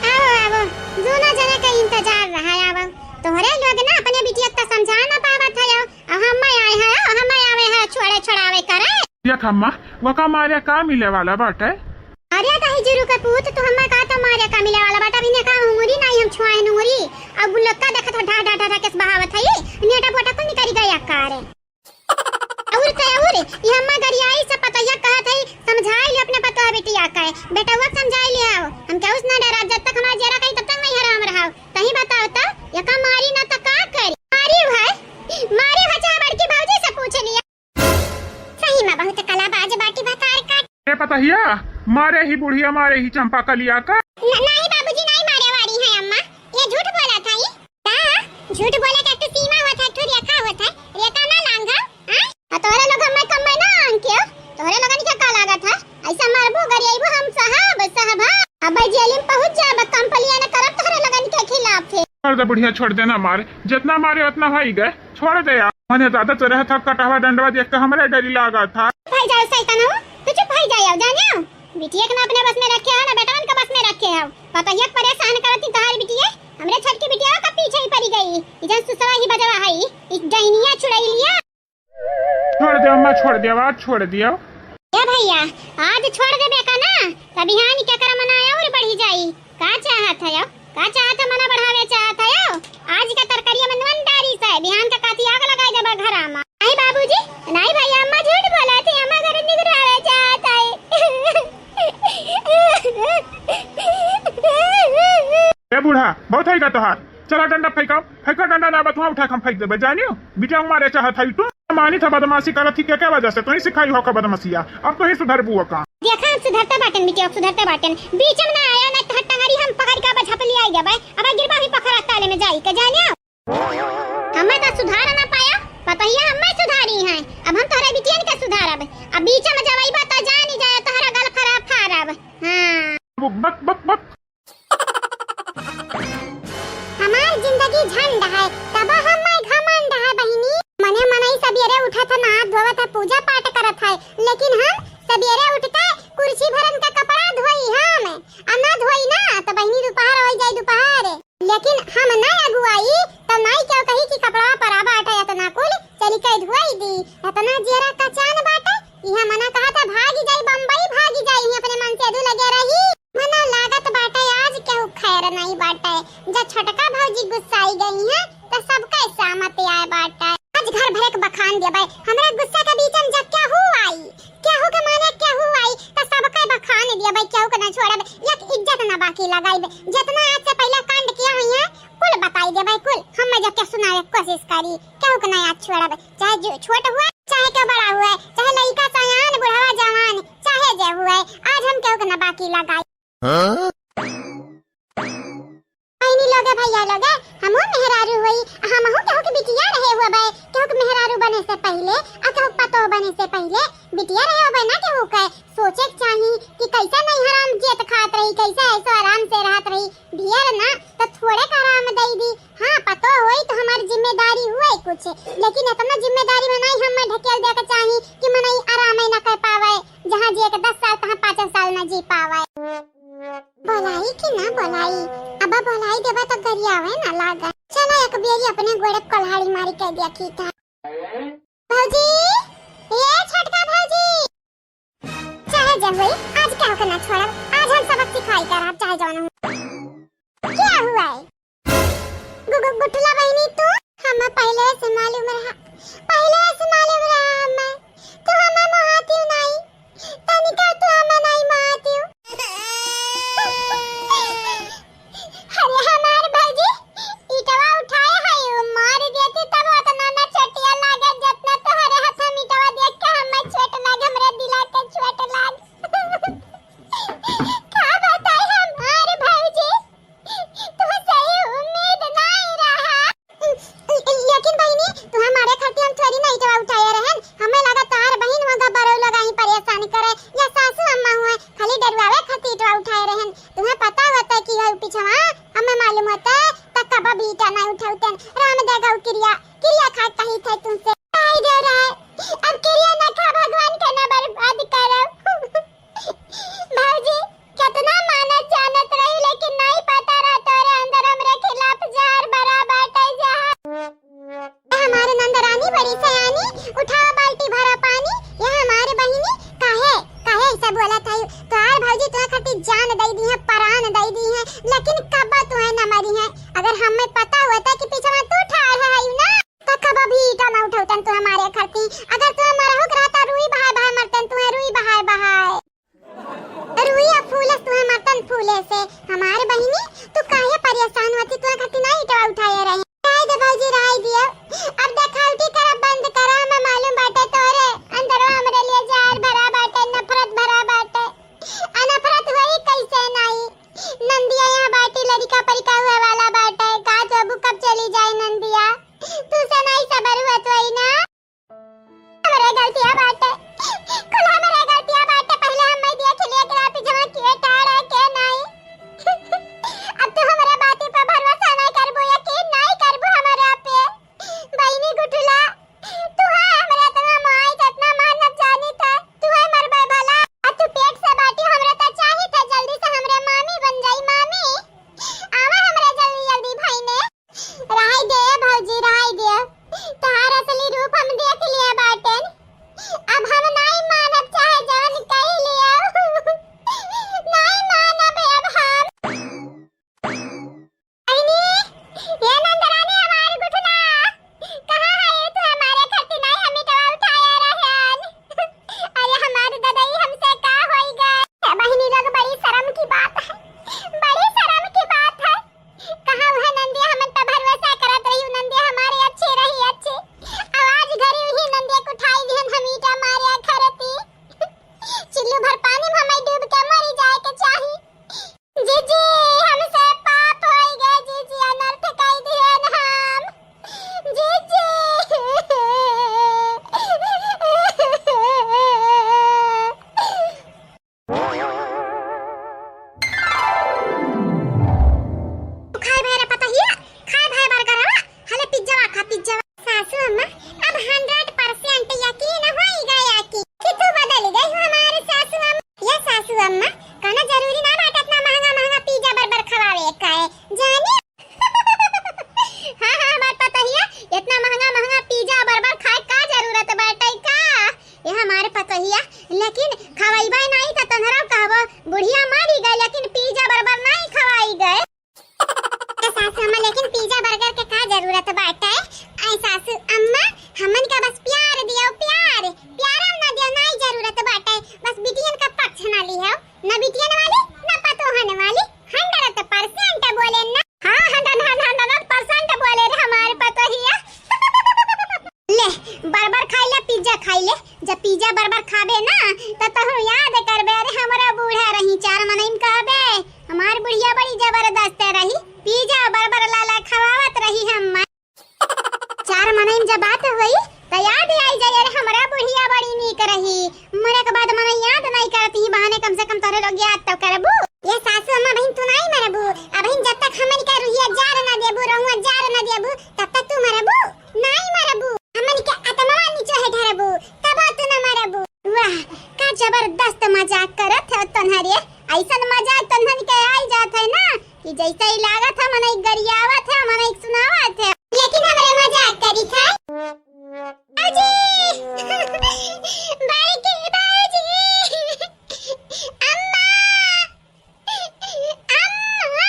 आवो, आवो, दोनों जने का इंतजार रहा, आवो। तोहरे लोग ना अपने बिटिया का समझा ना पावत है, और हम आए हैं, और हम आवे हैं छोड़े छोड़ावे करे। देख अम्मा, वका मारे का मिले वाला बाटे? अरे दही जी, रुका पूत, तू हम्मा का तो मारे का मिले वाला बाटा, अभी ने का उंगरी नाही हम छुआए नुंगरी। अब बुलक्का देखत हो ढा ढा ढा ढा केस बहावत है, नेटा पोटा कुल निकरी गया का रे। और का और, ये हम्मा गरियाई से पतोहिया कहत है, समझाई ले अपने पतोह बिटिया का, बेटवा समझाई ले आओ। हम केहू से ना डराब, जब तक हमारा जेरा कहीं तब तक नहीं हराम रहाओ। तहीं बताओ तो, ये का मारी ना तो का करी? मारी भाई, मारी भाई, चाहे बड़की भौजी से पूछ लिया। सही में बहुत कलाबाज बाटी भतार का। ए पतहिया, मारे ही बुढ़िया, मारे ही चंपा कलिया का। न-, नहीं बाबूजी, नहीं मारे वाली है अम्मा, ये झूठ बोला था ये। का? झूठ बोले के एक ठो सीमा होत है, एक ठो रेखा होत है, रेखा ना लांघा, हाँ? आ तोहरे लोग हमें कम में ना आन के, तोहरे लोगन के का लागत है? ऐसा मारबो, गरियाइबो हम साहब, साहब, हाँ। अब जेल में पहुँच जाब, कंप्लेन करब तोहरे लोगन के खिलाफ है। छोड़ दे बुढ़िया, छोड़ दे ना मार, जितना मारे उतना होई गए। छोड़ दे यार, मने ज्यादा तो रहत ह कटहवा डंडवा देख के हमरे डरी लागत ह। भाई जाओ सैतान हो, तू चुप भाई जाओ, जाने हो? बिटिया के ना अपने बस में रखे हो, ना बेटवन के बस में रखे हो। पतोहिया के परेशान करती तोहार बिटिया, हमरे छोटकी बिटिया का पीछे ही पड़ी गई। ई जन सुसवा ही बजवा है, ई डैनिया चुड़ैलिया। छोड़ दे अम्मा, छोड़ दे, आज छोड़ दियो। ए भैया, आज छोड़ देबे का ना, त बिहान के कर मनाया और बढ़ी जाई। का चाहत है यो? का चाहत है, मना बढ़ावे चाहत है यो? आज का तरकारिया में नून डारी से, बिहान का काती आग लगाई देबा घरा में। नहीं बाबूजी, नहीं भैया, अम्मा झूठ बोला थी, अम्मा घर निगरावे चाहत है। ए बूढ़ा, बहुत होइगा तोहार। चला डंडा फेंका, फेंका डंडा ना बतुआ उठा के हम फेंक देबे, जानियो? बिटिया मारे चाहत है तू। मानी था बदमाशी करत ही, के, के वजह से? तू ही सिखाई हो का बदमाशिया, अब तू ही सुधरबू का? देखा, हम सुधरते बाटेन बिटिया, सुधरते बाटेन। बीच में ना आया, ना तो टंगरी हम पकड़ के अब झपली आई जाबे। अब गिरबा ही पखरा ताले में जाई के, जानियो? हमें तो सुधार ना पाया, पतोहिया हमें सुधारी हैं। अब हम तोहरे बिटियन के सुधारब। अब बीच में जब अइबा तो जानी जाए तोहरा गल खराब फारब। हाँ। बक, बक, बक। हमार जिंदगी झंड है, तब हमें घमंड है बहिनी। मने मनई सबेरे उठत है, नहात धोवत है, पूजा पाठ करत है, लेकिन हम सबेरे उठ के कुर्सी भरन का कपड़ा धोई हम, आ ना धोई ना तो बहिनी दोपहर हो जाई दोपहर। लेकिन हम ना अगुआई तो नाई क्यों कही कि कपड़ा परा बाटे इतना कुल, चली के धोई दी, इतना जेरा कचान बाटे। इहाँ मना कहा था, भागी जाई बम्बई, भागी जाई, इहाँ अपने मन से अधू लगे रही। मना लागत बाटे, आज केहू खैर नहीं बाटे। जब छोटका भौजी गुस्साई गई हैं, तो सबके सामत आए बाटे। आज घर भरे के बखान दिया बाई, हमरा गुस्सा के बीच में जब केहू आई, केहू के माने केहू आई, तो सबके बखान दिया बाई, केहू के ना छोड़ब, एक इज्जत ना बाकी लगाइब। जितना आज से पहले कांड किया हुई है, कुल बताई दे बाई, कुल हम जब के सुनावे के कोशिश करी, केहू के ना आज छोड़ब। चाहे जो छोट हुए, चाहे के बड़ा हुए, चाहे लइका सयान, बुढ़वा जवान, चाहे जे हुए, आज हम केहू के ना बाकी लगाई। हाँ? बहिनी लोगे, भैया लोगे, हमहू मेहरारू हुई, हमहू केहू के बिटिया रहे हुए बे, केहू के मेहरारू बने से पहिले, आ केहू पतोह बने से पहिले, बिटिया रहे हुए ना केहू के, सोचे के चाही कि कैसे नहीं हराम जियत खात रही, कैसे ऐसो आराम से रहत रही, ढेर ना तो थोड़े का आराम दई दी, हाँ, पतो होई तो हमार जिम्मेदारी हुए कुछ, लेकिन इतना जिम्मेदारी में नहीं हमें ढकेल दे के चाही कि मनई आराम ही ना कर पावे, जहाँ जिए के दस साल, तहाँ पाँच साल ना जी पावे। बोलाई कि ना बोलाई? अब बोलाई देबा तो गरियावे ना लागे। चला एक बेरी अपने गोड़े कोल्हाड़ी मारी के देखी था। भौजी, ए छोटका भौजी, चाहे जे होई, आज केहू के ना छोड़ब। आज हम सबक सिखाई करब, चाहे जौन हो। क्या हुआ है? गु-, गु-, गुठला बहिनी तू? हमें पहिले से मालूम रहा, पहिले से मालूम रहा हमें। तू हमें मोहातियो नहीं, तनिका तू हमें नहीं मोहातियो। अरे हमार भौजी, ईटवा उठाए है, उ मार देती तब उतना ना चोटिया लागे, जितना तोहरे हाथ में ईटवा देख के हमें चोट लाग, हमरे दिला के चोट लाग। का बताई हमार भौजी, तू सही उम्मीद नहीं रहा। लेकिन बहिनी, तू हमारे खातिर हम थोड़ी ना ईटवा उठाए रहन, हमें लगा तोहार बहिन वहाँ बड़ो लोग आई परेशान करे, या सासू अम्मा हुए, खाली डरवावे खातिर अब्बा तुहैं न मरिहैं। अगर हमें पता होता कि पीछे में तू ठाड़ है, है ना, तो कब अभी ईटा न उठौतन तू हमारे खरती। अगर तू मरहु के रहता, रुई बहाय बहाय मरतन तू, रुई बहाय बहाय। रुई अब फूले से, तुहैं मरतन फूले से। हमारे बहिनी, तू काहे परेशान होती, तुहैं खरती ना ईटवा उठाए रहे। रहे दे भौजी, रहे दियो। अब देखावटी करब बंद करा, हमें मालूम बाटे तोरे अंदरवा हमरे लिए जहर भरा बाटे, नफरत भरा बाटे। आ नफरत होई कैसे नाई? नंदिया यहाँ बाटी, लड़िका परिका हुए वाला बाटे। का तो अबू कब चली जाए नंदिया? तू से नाई सबर हुआ तो आई ना। हमरे गलतिया बाटे, कुल हमरे गलतिया बाटे। पहिले हम मैं देख लिए कि आप जमा किए टाड़ है के नाई। अब तू हमरे बाती पर भरोसा नाई करबो, यकीन नाई करबो हमरा पे। बहिनी गुठुला, तू है हमरे इतना माई, इतना मानत जानी था, तू है मरबे भला। आ तू पेट से बाटी, हमरा त चाही था जल्दी से हमरे मामी बन जाई, मामी। आवा हमरे जल्दी जल्दी भाई ने। रहाई दे भौजी, रहाई दे, तोहार असली रूप हम देख लिए बाटेन। अब हम नाई मानब, चाहे जवन कह लियो। नाई मानब अब हम। बहिनी, ये नंदरानी हमार गुठला, कहाँ है ये? तू हमारे खातिर नाई हम इटवा उठाया रहन। अरे हमार ददई, हमसे का होई गए? ए बहिनी लोग, बड़ी शर्म की बात है, बड़ी शर्म की बात है। कहाँ वह नंदिया हमन पे भरोसा करत रही, नंदिया हमारे अच्छे रही, अच्छे। आवाज घरी वही नंदिया को उठाई लिहन हम ईटा मारे खरती। चिल्लू भर पानी में हमें डूब के मरी जाए के चाही। जीजी, हमसे पाप होई गए जीजी, अनर्थ कई दिहन हम। जीजी। खाए भाई रे पतोहिया, खाए भाई बर्गर हवा, हले पिज्जा वा खा, पिज्जा वा। सासू अम्मा, अब हंड्रेड परसेंट यकीन होई गया कि, कि तू बदल गई हो हमारे सासू अम्मा। ये सासू अम्मा, कौनो जरूरी ना बाटे इतना महंगा महंगा पिज्जा बर्गर खवावे का है, जानी? हाँ, हाँ, हमार पतोहिया, इतना महंगा महंगा पिज्जा बर्गर खाए का जरूरत बाटे का? ये हमार पतोहिया, लेकिन खवैबे नाई त तोहरा कहबो, बुढ़िया मरी गए, लेकिन पिज्जा बर्गर नाई खवाई गए। ए सासू अम्मा, लेकिन पिज्जा बर्गर के का जरूरत बाटे? ऐ सासू अम्मा, हमन का बस प्यार दियो, प्यार, प्यार ना दियो, नाई जरूरत बाटे। बस बिटियन का पक्ष ना लिहो। ना बिटियन वाली, ना पतोहन वाली, हंड्रेड परसेंट बोले ना। हाँ, हंड्रेड, हंड्रेड, हंड्रेड परसेंट बोले रे हमारे पतोहिया। ले, बर्गर खाई ले, पिज्जा खाई ले। जब पिज्जा बर्गर खाबे ना, त तहु याद करबे, अरे हमरा बूढ़ा रही, चार मनई में कहबे, हमार बुढ़िया बड़ी जबरदस्त रही, पिज्जा बर्गर लाला खवावत रही हम। चार मनई में जब बात होई, त याद आई जाई, अरे, हमरा बुढ़िया बड़ी नीक रही। मरे के बाद मनई याद नाई करत ही, बहाने कम से कम तोहरे लोग याद तो करबू। ये सासू अम्मा बहिन, तू नाई मरबू। अबहिन जब तक हमन के रुहिया जार ना देबू, रहुआ जार ना देबू, तब तक तू मरबू? नाई मरबू। हमन के आत्मा नीचे है ढरबू, तब तू ना मरबू। वाह, का जबरदस्त मजाक करत है तोन्हरे। ऐसन मजाक तोन्हन के आई जात है ना, कि जैसे ही लागत है मनई गरियावत है, मनई सुनावत है। लेकिन हमरे मजाक करी था। बाजी! बड़की बाजी! अम्मा! अम्मा!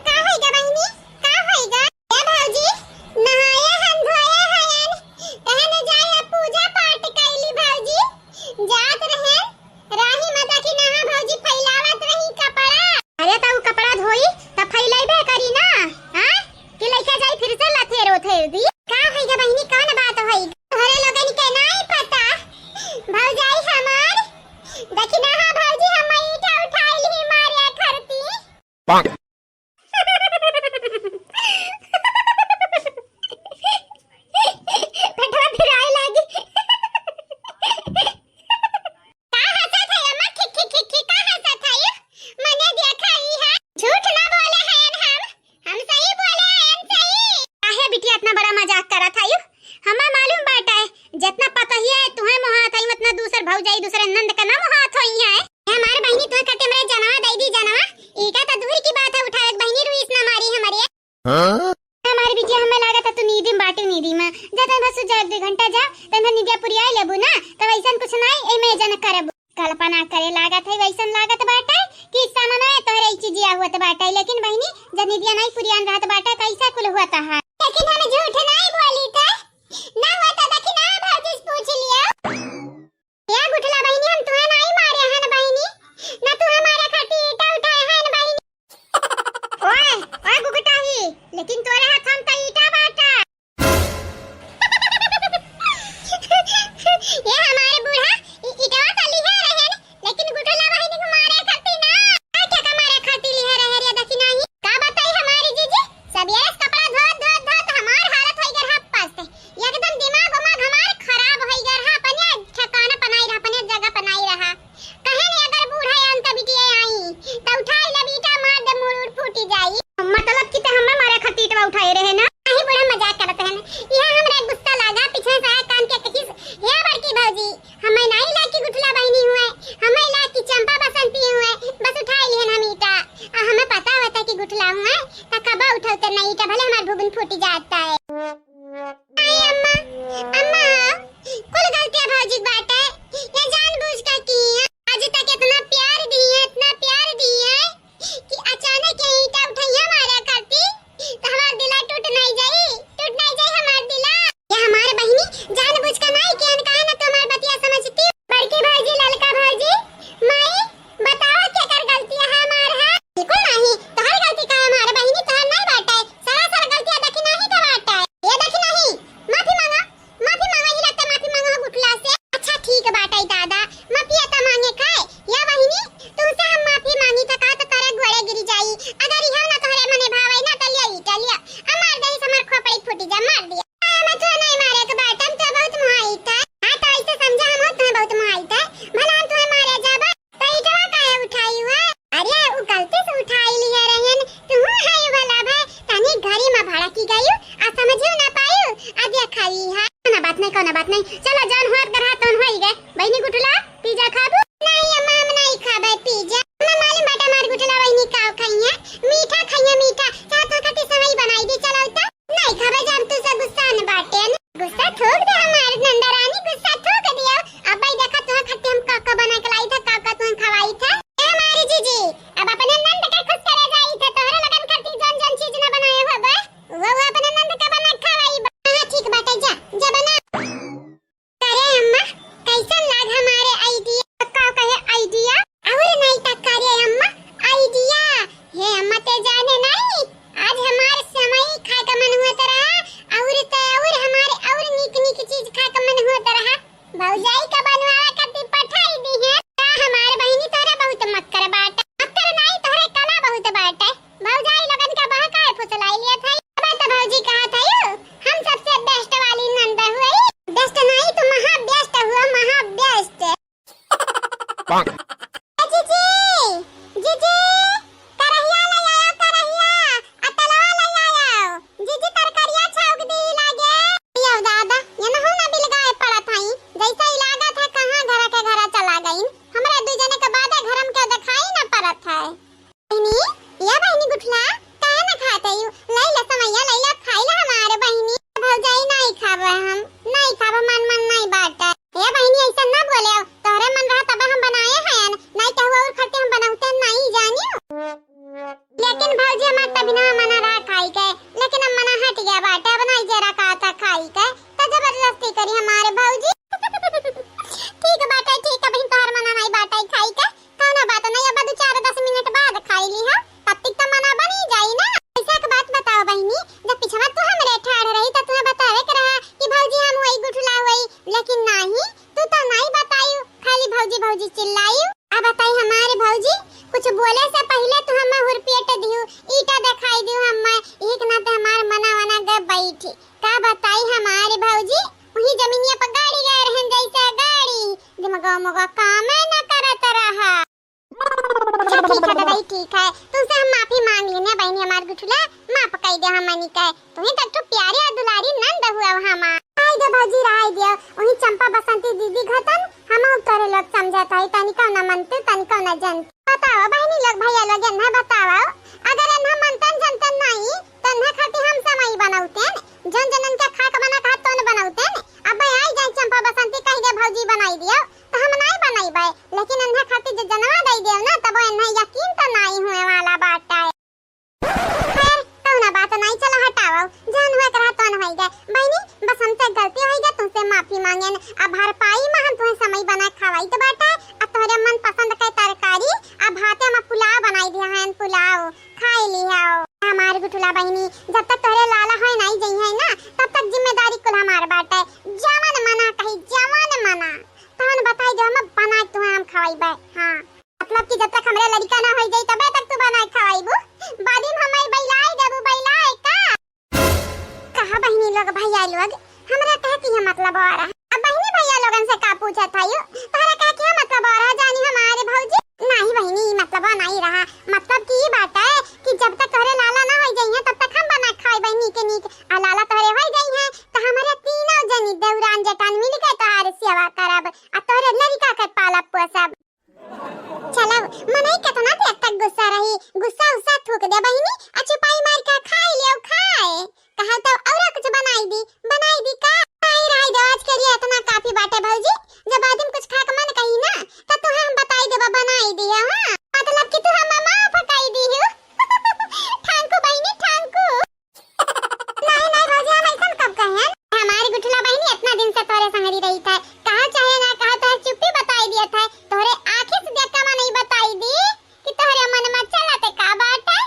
का होइगा बहिनी? का होइगा? ए भौजी, नहाए हन, धोए हन, कहने जाए पूजा पाठ कैली भौजी, जात रहन, राही में देखी नहा भौजी फैलावत रही कपड़ा। अरे त उ कपड़ा धोई त फैलाइबे करी ना, हाँ? कि लइका जाई फिर से लथेर ओथेर दी। का होइगा बहिनी, कौन बात होई? तोहरे लोगन के नाई पता, भौजाई हमार, देखी ना, हाँ भौजी, हम ईटा उठाई ली मारे खरती। पेटवा पिराए लागी। का हंसत है अम्मा? खिक, खिक, खिक, खिक, का हंसत है? मने देखा ही है। झूठ ना बोले हैं हम। हम सही बोले हैं, हम सही। काहे बिटिया इतना बड़ा मजाक करत है? हमें मालूम बाटे, जितना पतोहिया है तुहे मोहात है, उतना दूसर भौजाई, दूसरे नंद का ना मोहात होई है। ए हमार बहिनी, तुहे कटे मरे जनवा दई दी जनवा, ई का त दूर की बात है। बात है, वैसन लागत बाटे कि समनवे तोहरे ई चीजिया होत बाटे, लेकिन बहिनी, जब निदिया नाई पुरियान रहत बाटे, कैसा कुल होत है? लेकिन हम झूठ नाई बोली थे, ना होता दखिना भौजी से पूछ लिया। या गुठला बहिनी, हम तुहे नाई मारे हन बहिनी, ना तू हमारे खातिर ईटा उठाए हन बहिनी। ओए, ओए गुगुटाही, लेकिन तोरे हाथ हम त ईटा बाटा। ये हमारे बूढ़ा इ-, इटवा त लिहे रहेन, लेकिन गुठला बहिनी को मारे खातिर ना। आ क्या का मारे खातिर लिहे रहे रे दखिनाही? का बताई हमारी जीजी, सबेरे से कपड़ा धोत, धोत, धोत हमार हालत होई गए रहा पस्त। एकदम दिमाग उमाग हमार खराब होई गए रहा, अपने ठिकाना पनाई रहा, अपने जगह पनाई रहा। कहे नहीं अगर बूढ़ा अंत बिटिया आई, त उठाई ले ईटा मार दे, मुड़ उड़ फूटी जाई। मतलब कि ते हमें मारे खातिर ईटवा उठाए रहे ना? नहीं बूढ़ा मजाक करत है ना। यह हमरा गुस्सा लागा, पीछे से आया कान के कहिस, "हे बड़की भौजी, हमें नहीं लाग की गुठला बहिनी हुए, हमें लाग की चंपा बसंती हुए, बस उठाई लिहन हम ईटा। आ हमें पता होता कि गुठला हुए, त कबा उठौते नहीं ईटा, भले हमार भुबन फूटी जाता है।" आई अम्मा, अम्मा, कुल गलतियाँ भौजी के बाटे, ये जानबूझ के की है। आज तक इतना प्यार दिए, इतना प्यार दिए कि अचानक ये ईटा उठैया मारे करती, तो हमार दिला टूट नहीं जाई, टूट नहीं जाई हमार दिला। ये हमार बहिनी जानबूझ के नहीं कियन, काहे ना तुम्हार बतिया समझती। बड़की भौजी, ललका भौजी, माई, बताओ केकर गलती है, हमार है? बिल्कुल नहीं, तोहर गलती का है हमार बहिनी, तोहर नहीं बाटे, सरासर गलतियाँ दखिनाही का बाटे। ये दखिनाही, माफी मांगा, माफी मांगा, ही लगता माफी मांगा हो गुठला से। अच्छा ठीक बाटे दादा, माफिया त मांगे खाए। या बहिनी, तुमसे हम माफी मांगी था, कहा तो तोरे गोड़े गिरी जाई। अगर इहो ना तोहरे मने भावे ना, त लिया ईटा लिया, आ मार दे, हमार खोपड़ी फूटी जा, मार दिया। आ, मैं तो नहीं मारे के बाटे, हम तो बहुत मुहाई था। हाँ, तो ऐसे समझा हम हो, तुम्हें बहुत मुहाई था। भला हम तुम्हें मारे जाबा, तो ईटवा काहे उठाई हुआ? अरे, उ गलती से उठाई लिया रहन, तुहू हाई वाला भाई, तनी घरी में भड़की गयू, आ समझियो ना पायू, आ देखा ई है। कौनो बात नहीं, कौनो बात नहीं, चलो जौन होत गरहा तौन होई गए। बहिनी गुठला, पिज्जा खाबू? नहीं अम्मा, हम नहीं खाबे पिज्जा। हमें मालूम बाटे हमार गुठला बहिनी का खाई है, मीठा खाई है, मीठा। चाहे तो खातिर सेवई बनाई दी, चलो तो। नहीं खाबे, जब तू से गुस्सा न बाटे न। गुस्सा थूक दे हमार नंदा रानी, गुस्सा थूक दियो। अब भाई देखा तुहा खातिर हम का का बना के लाई था, का का तुहा खवाई था। ए हमारी जीजी, अब अपने नंद के खुश करे जाई थे, तोहरे लगन खातिर जौन जौन चीज न बनाए हो बे, वो वो अपने नंद के बना खवाई बा। हाँ ठीक बाटे, जा, जा बना। करे अम्मा, कैसन लाग हमारे idea? का कहे idea? और नहीं त करे अम्मा, idea। हे अम्मा, ते जाने नहीं, आज हमार सेवई खाए का मन होत रहा, और ते और हमारे और निक निक चीज खाए का मन होत रहा। भौजाई का बनवावे खातिर पठाई दी है। का हमार बहिनी तोहरे बहुत मक्कर बाटे? मक्कर नहीं, तोहरे कला बहुत बाटे। भौजाई लोगन का बहकाए फुसलाई लिया था। अब तो भौजी कहा था यू, हम सबसे best वाली नंद हुई। Best नहीं, तू महा best हुआ, महा best। ए जीजी, जीजी, करहिया ले आयो, करहिया, आ तलवा ले आयो। जीजी, तरकरिया छौंक दी लागे। यो दादा, ये न हो ना बिलगाए पड़त हई, जैसे ही लागत है कहाँ घर के घरा चला गईन। हमरा दू जने के बादे घर में केहू देखाई ना पड़त है। बहिनी, या बहिनी गुठला, काहे ना खात हयू? लइला समैया, लइला, खाइला हमार बहिनी। भौजाई, नाई खाबे हम, नाई खाबे, मन, मन नाई बाटे। ए बहिनी, ऐसा ना बोले, तोहरे मन रहा तब हम बनाए हैं, नाई केहू और खाते हम बनाते नाई जानियो। लेकिन भौजी हमार तभी ना मना रहा खाई के, लेकिन अब मना हट गया बाटे, अब नाई जरा कहा था खाई के, तो जबरदस्ती करी हमारे भौजी। ठीक बाटे, ठीक है बहिन, तोहर मना नाई बाटे खाई के, कौनो बात नहीं, अब दू चार दस मिनट बाद खाई ली हा, तब तक तो मना बनी जाई ना। ऐसा एक बात बताओ बहिनी, जब पिछवा तू हमरे ठाड़ रही तो तुम्हें बतावे के रहा कि भौजी हम वही गुठला हुई, लेकिन नहीं, तू तो नहीं बतायू, खाली भौजी भौजी चिल्लायू। अब बताई हमारे भौजी, कुछ बोले से पहले तू हमें हुरपेट दियो, ईटा दिखाई दियो हमें, एक ना तो हमार मना वना गए बैठी। का बताई हमारे भौजी, वही जमीनिया पर गाड़ी गए रहन जैसे गाड़ी, दिमाग मगा काम न करत रहा। अच्छा ठीक है दादा, ई ठीक है, तुमसे हम माफी मांग लेने बहनी, हमार गुठला माफ कई दे हमनी के। तुम्हें तक तो प्यारी और दुलारी नंद हुआ हमार। राय दे भौजी, राय दियो, वही चंपा बसंती दीदी घतन हम तोरे लोग समझत है, तनिको न मनते, तनिको न जनते। बताओ बहनी लोग, भैया लोग, एन्हा बताओ, अगर एन्हा मनतन जनतन नहीं, तो एन्हा खातिर हम सेवई बनौतेन, जौन जनन के खाक बना कहा तौन बनौतेन। अब आई जाए चंपा बसंती कह दे भौजी बनाई दियो, तो हम नाई बनइबे, लेकिन एन्हे खातिर जे जनवा दइ देव ना, तबो एन्हे यकीन तो नाई हुए वाला बाटे। खैर, कउनो बात नाई, चला हटावा, जउन हुए करा तउन होइ गए। बहिनी, बस हमसे गलती होइ गए, तुमसे माफी मांगेन। अब भरपाई मा हम तुहे सेवई बनाए खवाइत बाटे, आ तोहरे मनपसंद के तरकारी, आ भाते मा पुलाव बनाई दिया हन, पुलाव। खाई लिहाओ। हमार गुठुला बहिनी, जब तक तोहरे लाला होए नाई जइहैं ना, तब तक जिम्मेदारी कुल हमार बाटे। जवन मना कही, जवन मना। तहन बताई दे, हम बनाए तुहे हम खवाइबे। हाँ, मतलब कि जब तक हमरे लड़िका ना होई जाई, तबे तक तू बनाए खवाइबू। बादी में हमें बैलाए देबू, बैलाए का? कहा बहिनी लोग, भैया लोग, हमरा कहे के मतलब और रहा। अब बहिनी भैया लोगन से का पूछत हयू? तोहरा कहे के मतलब और रहा, जानी हमारे भौजी? नाही बहिनी, ई मतलब नाई रहा। मतलब कि ई बात है कि जब तक तोहरे लाला ना होई जइहैं, तब तक हम बना खाए बहिनी के नीक। आ लाला तोहरे होई जइहैं, त हमरे तीनों जनी देवरान जेठान मिल के तोहार सेवा करब, आ तोहरे लड़िका के पालब पोसब। चलो, मनई केतना देर तक गुस्सा रही, गुस्सा उस्सा थूक दे बहिनी, आ चुपाई मार के खाए लियो, खाए। कहा तो औरा कुछ बनाई दी, बनाई दी का? नहीं रही दो, आज के लिए इतना काफी बाटे भौजी। जब आदमी कुछ खाए के मन कही ना, तो तुहे हम बताई देबा, बनाई दी, हाँ? मतलब कि तू हम माफ कई दी हो। ठांकू बहिनी, ठांकू। नहीं, नहीं भौजी, हम ऐसन कब कहे हैं? हमारी गुठला बहिनी इतना दिन से तोरे संगरी रही था, कहा चाहे ना कहा तोहर चुप्पी बताई दिया था, तोहरे आँखी से देख के नहीं बताई दी कि तोहरे मन में चलत का बाटे।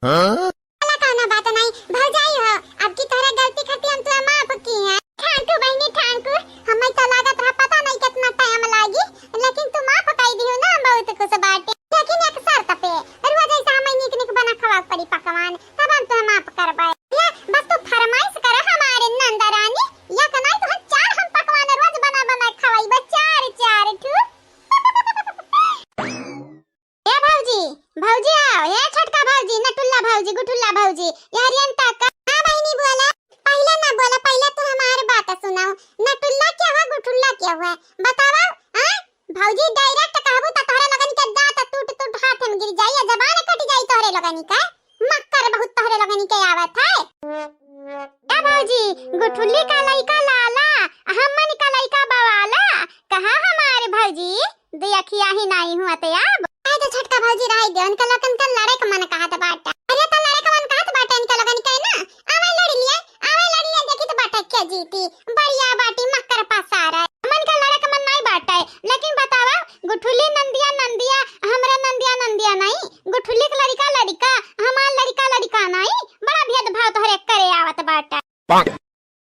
हाँ? चला कौनो बात नहीं, भौजाई हो, अब की तोहरे गलती खातिर हम तुहे माफ की हैं। ठांकू बहिनी ठांकू, हमें तो लागत रहा पता नहीं कितना टाइम लागी, लेकिन तू माफ कई दिहू ना, हम बहुत खुश बाटे। लेकिन एक शर्त पे, रोज ऐसा हमें नीक नीक बना खवा पड़ी पकवान, तब हम तुहे माफ करबे। ये बस तू फरमाइश करो हमारे नंद रानी, या कनाई तो हम चार हम पकवान रोज बना बना खवाइबे, चार चार ठू। ए भौजी, भौजी आओ, ए छोटका भौजी, नटुल्ला भौजी, गुठुल्ला भौजी, ये हरियन तक। हाँ बहिनी बोला, पहले ना बोला, पहले तू हमारे बात सुनाओ। नटुल्ला क्या हुआ, गुठुल्ला क्या हुआ, बतावा। हाँ? भौजी direct कहबू त तोहरा लगन के दांत टूट टूट हाथ में गिर जाई, या जबान कट जाई तोहरे लगन के। मक्कर बहुत तोहरे लगन के आवत है। ए भौजी, गुठुल्ली का लइका लाला, हमन का लइका बवाला, कहाँ हमारे भौजी? दुई अखिया ही नाई हुआ ते अब। आए तो छोटका भौजी रहे दे, उनका लोगन का लड़े का मन कहत बाटे। अरे तो लड़े का मन कहत बाटे इनका लोगन के ना, आवे लड़ लिए, आवे लड़ लिए, देखी तो बाटे के जीती। बढ़िया बाटी मक्कर पसार है। हमन का लड़े का मन नाई बाटे, लेकिन बतावा गुठुली नंदिया नंदिया, हमरा नंदिया नंदिया नाई, गुठुली के लड़िका लड़िका, हमार लड़िका लड़िका नाई, बड़ा भेदभाव तोहरे करे आवत बाटे।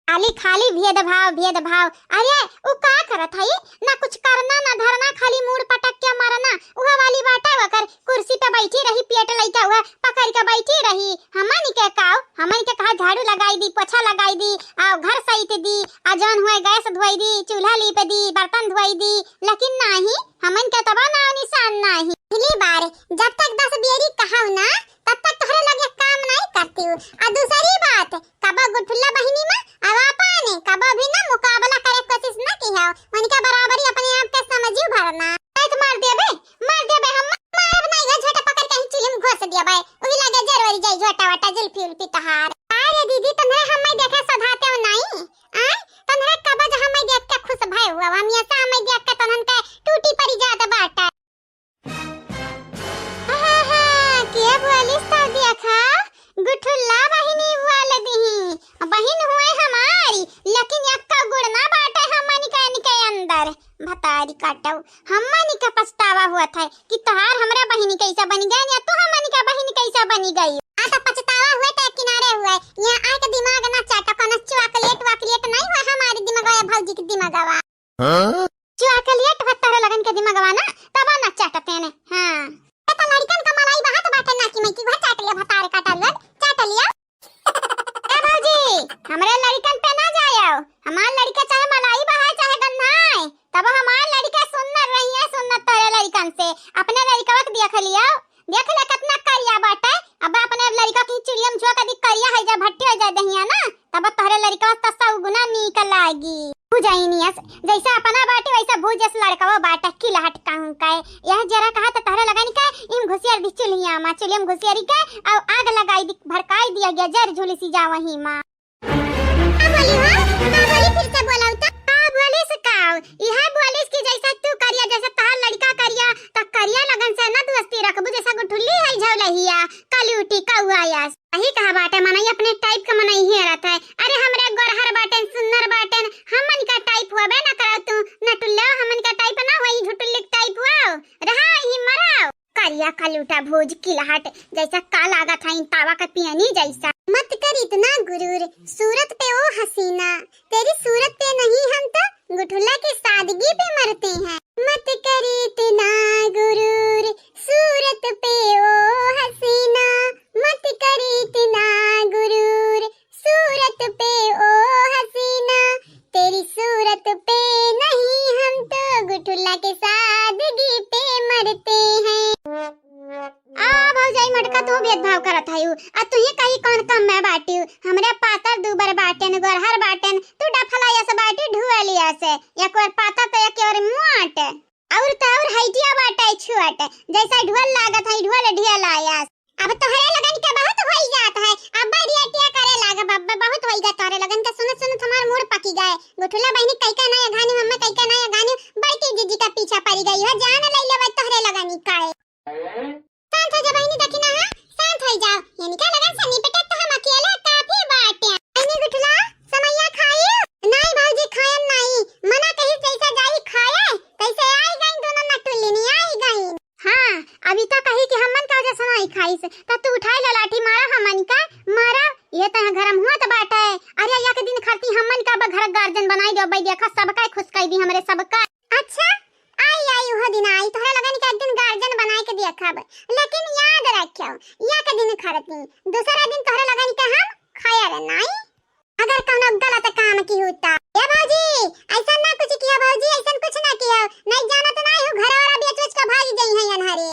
खाली, खाली भेदभाव, भेदभाव। अरे, उ का करत हई? ना कुछ करना, ना धरना, खाली मूड़ पटक के मरना। उहे वाली बाटे, ओकर कुर्सी पे बैठी रही, पेट लइका उहे पकड़ के बैठी रही। हमन के काव? हमन के कहा झाड़ू लगाई दी, पोछा लगाई दी, आ घर सहित दी, आ जौन हुए गैस धोई दी, चूल्हा लीप दी, बर्तन धोई दी, लेकिन नाही, हमन के तबा नाव निशान नाही। पहली बार, जब तक दस बेरी कहाव ना, तब तक तोहरे लगे काम नाही करती हूँ। आ दूसरी बात, कबो गुठुल्ला बहिनी में अब आपन कबो भी ना मुकाबला करे के कोशिश ना की हो, उनके बराबरी अपने आप के समझियो भरना। नहीं तो मार देबे, मार देबे, हम मारब नहीं, वो झोटा पकड़ के ही चुल्ही में घोस देबे, वही लगे जरवरी जाई झोटा वाटा जुल्फी उल्फी तहार। अरे दीदी, तन्हरे हमें देखे सधाते हो नहीं, आय? तन्हरे कबज हमें देख के खुश भय हुआ, हम ऐसा हमें देख के तन्हन के टूटी पड़ी जात बाटे। आहा, के बोलिस तो देखा, गुठुल्ला बहिनी बोल दिही। बहिन हुए हमारी, लेकिन यक्का गुण ना बाटे हमन के इनके अंदर। भतारी काटो, हमन के पछतावा हुआ था कि तोहार हमरा बहिनी कैसा बनी गए या तू हमन के बहिनी कैसा बनी गई। आ तो पछतावा हुए तो किनारे हुए, यहाँ आके दिमाग ना चाटो, कोनो चॉकलेट वॉकलेट नहीं हुआ हमारे दिमागवा या भौजी के दिमागवा। हाँ? चॉकलेट हो तोहरे लगन के दिमगवा ना, तबा ना चाटते ने। हाँ। ए तो लड़िकन का मलाई बहात बाटे ना कि मैं की वह चाट लिया, भतार काटा लोग, चाट लिया। ए भौजी, हमरे लड़िकन पे ना जायो। हमार लड़िका चाहे मलाई बहाए, चाहे गन्हाए, तब हमार लड़िका सुन्नर रही है, सुन्नर तोरे लड़िकन से। अपने लड़िकवा के देख लियो। देख ले कितना करिया बाटे। अब अपने लड़िका की चुड़िया में झोंक दी, करिया है जा, भट्टी हो जाए दहिया ना, तब तोहरे लड़िका तो सौ गुना नीक लागी। भुजैनियस जैसा अपना बाटे वैसा भुजस लड़कवा बाटे, किलहट कहूँ का। यह जरा कहा तो तोहरे लगन का इम घुसियर दी चुल्हिया मा, चुल्हिया में घुसियरी के और आग लगाई दी, भड़काई दिया गया, जर झुलसी जा वही मा। का बोली हो? का बोली, फिर से बोलाओ तो। का बोलिस का? इहे बोलिस कि जैसा तू करिया, जैसा तहार लड़का करिया, त करिया लगन से न दोस्ती रखबू, जैसा गुठुल्ली है झौलहिया, कलूटी कौआ यस। यही कहा बाटे, मनई अपने type का मनई ही रहत है। अरे हमरे गोरहर बाटेन, सुन्नर बाटेन, हमन का type होबे न करौ तू, नटुल्लो हमन का type ना होई, झुटुल्ली के type हो, रहा ही मराओ। करिया कलूटा भोज किलहट जैसा, का लागत है तावा का पियनी जैसा। मत कर इतना गुरूर, सूरत पे ओ हसीना, तेरी सूरत पे नहीं हम तो गुठुला के सादगी पे मरते हैं। मत कर इतना गुरूर, सूरत पे ओ हसीना, मत कर इतना गुरूर, सूरत पे ओ हसीना, तेरी सूरत पे नहीं हम तो गुठुला के सादगी पे मरते हैं। आ भौजाई मटका तू भेदभाव करत हयू, आ तू ही कहीं कौन कम में बाटियू? हमरे पातर दूबर बाटेन, गोरहर बाटेन, तू डफला यस बाटी, ढुअल यस, एक ओर पातर तो एक ओर मोट। और तो और height-इया बाटे छोट, जैसा ढोल लागत है, ढोल ढियल आयस। अब तोहरे लगन के बहुत होई जात है, अब बरियटिया करे लागब, अब बहुत होई गा तोहरे लगन के। सुनत सुनत हमार मूड़ पकी गए। गुठुला बहिनी कई का ना अघानी, हमें कई का ना अघानी, बड़की जीजी का पीछा पड़ी गई हो, जान ले लेवे तोहरे लगन का है। शांत हो जा बहिनी, देखी ना, हाँ, शांत हो जाओ। इनका लगन से निपटे तो हम अकेले काफी बाटे। बहिनी गुठुला, समैया खाई? नहीं भौजी, खायन नहीं। मना कही जैसे जाई खाए, तैसे आई गई दोनों नटुल्लिनी, आई गई। हाँ, अभी तो कही कि हमन का वजह से नहीं खाई से, तो तू उठाई ला लाठी, मारा हमन का, मारा। ये तो यहाँ गरम हुआ तो बाटे। अरे, या के दिन खाती हमन का अब घर guardian बनाई दो, भाई देखा, सबका खुश कर दी हमरे, सबका। अच्छा, आई, आई, उहो दिन आई, तोहरे लगन के एक दिन guardian बनाए के देखब, लेकिन याद रखियो, या के दिन खरती, दूसरा दिन तोहरे लगन के हम खाया रे नाई, अगर कौनो गलत काम की होता। ए भौजी, ऐसा ना कुछ किया भौजी, ऐसा कुछ ना किया, नहीं जानत ना हो, घर वाला बेच उच के भाग गई है अनहरे।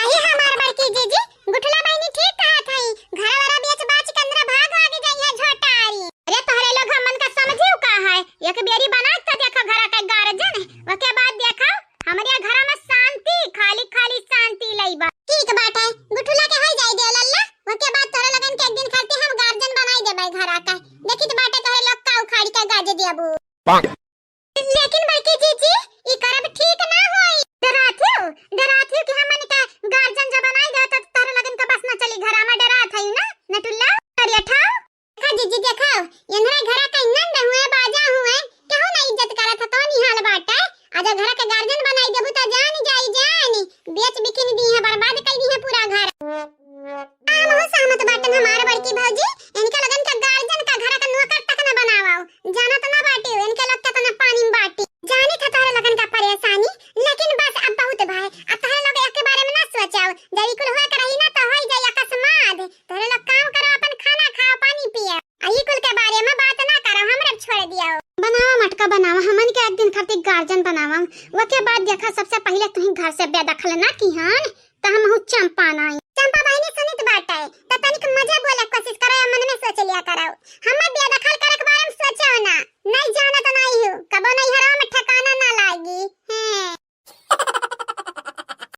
अरे हमार बड़की जीजी, गुठला बहिनी ठीक कहत हई, घर वाला बेच बाच के अंदर भाग आगे जाई है झोटारी। अरे तोहरे लोग हमन का समझियो का है, एक बेरी बना के देखो घर का guardian, ओके बाद देखो हमरे घर में शांति, खाली खाली शांति लईबा। ठीक बात है, गुठला के हो जाई देव लल्ला, ओके बाद तोहरे लगन के एक दिन खातिर हम guardian बनाई देबै घर का। देखित बाटे तोहरे लोग का उखाड़ी के गाजे दियाबू। लेकिन बड़की जीजी, ई करब ठीक ना होई। डरात हो, डरात हो कि हमन का guardian जब बनाई दे त तोहरे लगन का बस न चली घरा में, डरात है ना, नटुल्ला, करिया ठाव। देखा जीजी, देखा, इनहरे घरा का नंद हुए, बाजा हुए, केहू ना इज्जत करत है, तो निहाल बाटे। आज घरा के guardian बनाई देबू त जान जाई जान, बेच बिकिन दी है, बर्बाद कर दी है पूरा घर। हमहू सहमत बाटन हमार बड़की भौजी, इनके लगन का guardian का घर का नौकर तक न बनावाओ, जानत ना बाटी इनके लोग केतना पानी में बाटी। जानी था तोहरे लगन का परेशानी, लेकिन बस अब बहुत भाई, अब तोहरे लोग एक के बारे में ना सोचाओ, जब ई कुल हुआ के रही ना तो होई जाई अकस्मात। तोहरे लोग काम करो, अपन खाना खाओ, पानी पियो, आ ई कुल के बारे में बात ना करो, हमरे छोड़ दियो। बनावा मटका बनावा, हमन के एक दिन खातिर guardian बनावा, ओके बाद देखा सबसे पहले तुही घर से बेदखल ना किहन, त हमहू चंपा नाई। चंपा बहिनी सुनित बाटे, त तनिक मजे बोले कोशिश करो या मन में सोच लिया करो। हमें बेदखल करे के बारे में सोचो ना, नहीं